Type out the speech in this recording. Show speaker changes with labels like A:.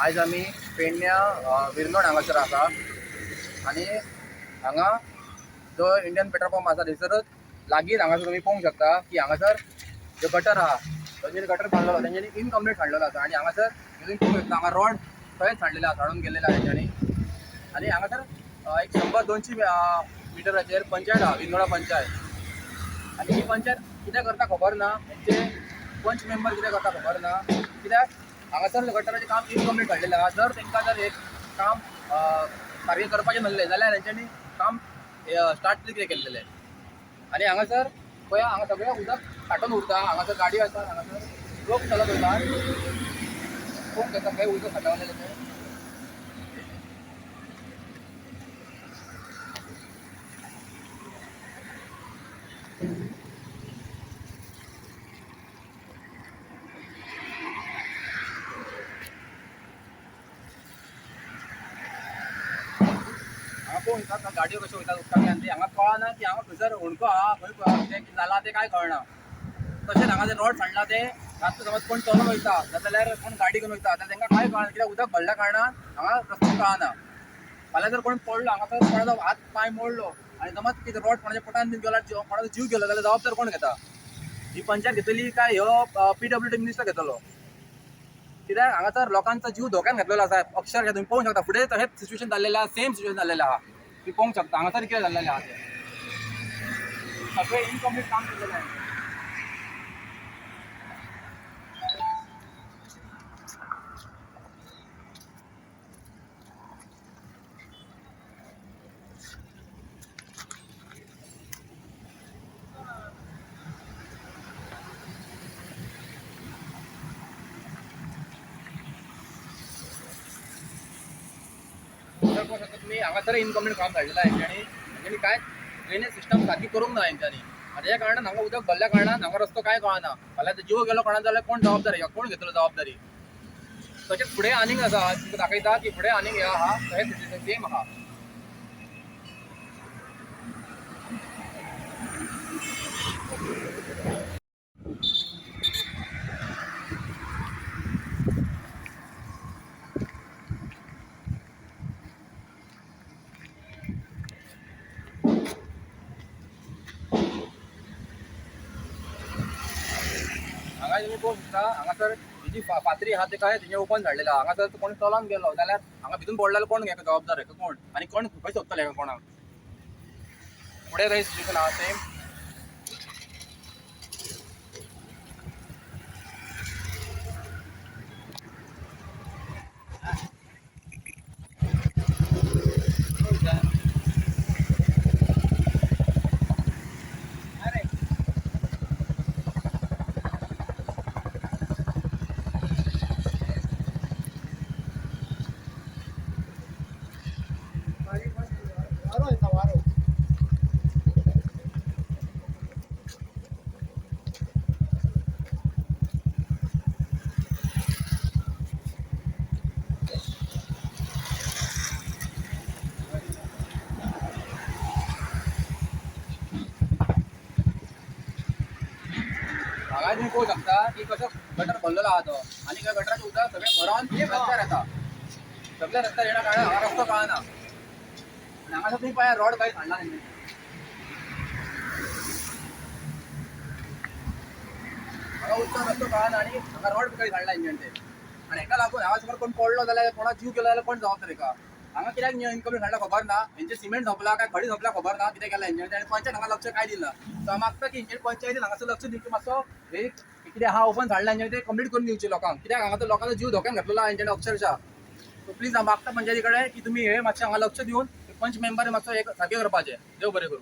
A: आयज आमी पेडण्या विरनोड हांगासर आसा आनी हांगा जो इंडियन पेट्रोल पंप आसा थंयसरच लागींच हांगासर तुमी पळोवंक शकता की हांगासर जो गटर आहा तेंच्यांनी गटर बांदलेलो तेंच्यांनी इनकम्प्लीट हाडलेलो आसा आनी हांगासर तुमी पळोवंक शकता हांगा रोड थंयच हाडलेलो आसा, हाडून गेल्लेलो आसा तेंच्यांनी. आनी हांगासर एक 100-200 मिटराचेर पंचायत आहा, विरनोडा पंचायत. आनी ही पंचायत कितें करता खबर ना, तेंचे पंच मेंबर कितें करता खबर ना, कित्याक हांगासर गटराचें काम इनकम्प्लीट हाडलेलें आहा. जर तांकां जर एक काम सारकें करपाचें म्हणलें जाल्यार तेंच्यांनी काम स्टार्ट तरी कितें केल्लेलें. आनी हांगासर पळया हांगा सगळें उदक सांठोवन उरता, हांगासर गाडयो आसात, हांगासर लोक चलत वयतात, पळोवंक शकता खंय उदक सांठवलेलें तें. हांगा पळोवंक शकता गाडयो कश्यो वयतात उदकांतल्यान, ते हांगा कळना की हांगा खंयसर होणको आहा, खंय कितें जालां तें कांय कळना. तशेंच हांगा जे रोड सांडला ते रातचो समज कोण चलोन वयता नाजाल्यार कोण गाडी घेवन वयता जाल्यार तांकां कांय कळना, कित्याक उदक भरल्या कारणान हांगा रस्तो कळना. फाल्यां जर कोण पडलो हांगासर कोणाचो हात पांय मोडलो आनी समज कितें रोड कोणाच्या पोटान बीन गेलो, कोणाचो जीव गेलो जाल्यार जबाबदार कोण घेता? ही पंचायत घेतली काय ह्यो पीडब्ल्यूडी मिनिस्टर घेतलो? कित्याक हांगासर लोकांचो जीव धोक्यान घातलेलो आसा अक्षरशः. तुमी पळोवंक शकता फुडें तशेंच सिच्युएशन जाल्लेलें आहा, सेम सिच्युएशन जाल्लेलें आहा, तुमी पळोवंक शकता हांगासर कितें जाल्लेलें आहा तें सगळें इनकम्प्लीट काम केल्लेलें आहा. तुमी हांगासर इनकम्प्लीट काम धाडलेलें आहा हेंच्यांनी, हेंच्यांनी कांय ड्रेनेज सिस्टम सारकी करूंक ना हेंच्यांनी. आनी ह्या कारणान हांगा उदक भरल्या कारणान हांगा रस्तो कांय कळना. फाल्यां जीव गेलो कोणाक जाल्यार कोण जबाबदारी, कोण घेतलो जबाबदारी? तशेंच फुडें आनीक आसा, तुमकां दाखयता की फुडें आनीक हें आहा, तशेंच सेम आहा. हांगा तुमी पळोवंक शकता हांगासर ही जी फातरी आहा ते काय तेंचे ओपन धाडलेलें आहा. हांगासर कोण चलोन गेलो जाल्यार हांगा भितून पडलो जाल्यार कोण घेता जबाबदार हेका कोण आनी कोण खंय सोदतले हेका कोणाक? फुडें थंय सिच्युएशन आहा सेम. हांगा तुमी पळोवंक शकता की कसो गटर भरलेलो आहा तो आनी त्या गटराचें उदक सगळें भरोन रस्त्यार येता, सगळ्या रस्त्यार येयल्या कारणान हांगा रस्तो कळना. आनी हांगासर तुमी पळया रोड कांय हाडला तेंच्यांनी. हांगा उदकान रस्तो कळना आनी हांगा रोड कांय हाडला तेंच्यांनी ते. आनी हेका लागून हांगा समज कोण पडलो जाल्यार कोणा जीव गेलो जाल्यार कोण जबाबदार हेका? हांगा कित्याक इनकम्प्लीट हाडला खबर ना, हेंचे सिमेंट सोंपला काय खडी सोंपला खबर ना, कितें केलां हेंच्यांनी. आनी पंचायत हांगा लक्ष काय दिना. सो हांव मागता की हेंचे पंचायतीन हांगासर लक्ष दिवचें, मातसो एक कितें आहा ओपन धाडला हेंच्यांनी तें कंप्लीट करून दिवचें लोकांक, कित्याक हांगा तर लोकांचो जीव धोक्यान घातलेलो आहा हेंच्यांनी अक्षरशः. सो प्लीज हांव मागता पंचायती कडेन की तुमी हे मातशें हांगा लक्ष दिवन पंच मेंबर मातसो एक सारकें करपाचें. देव बरें करूं.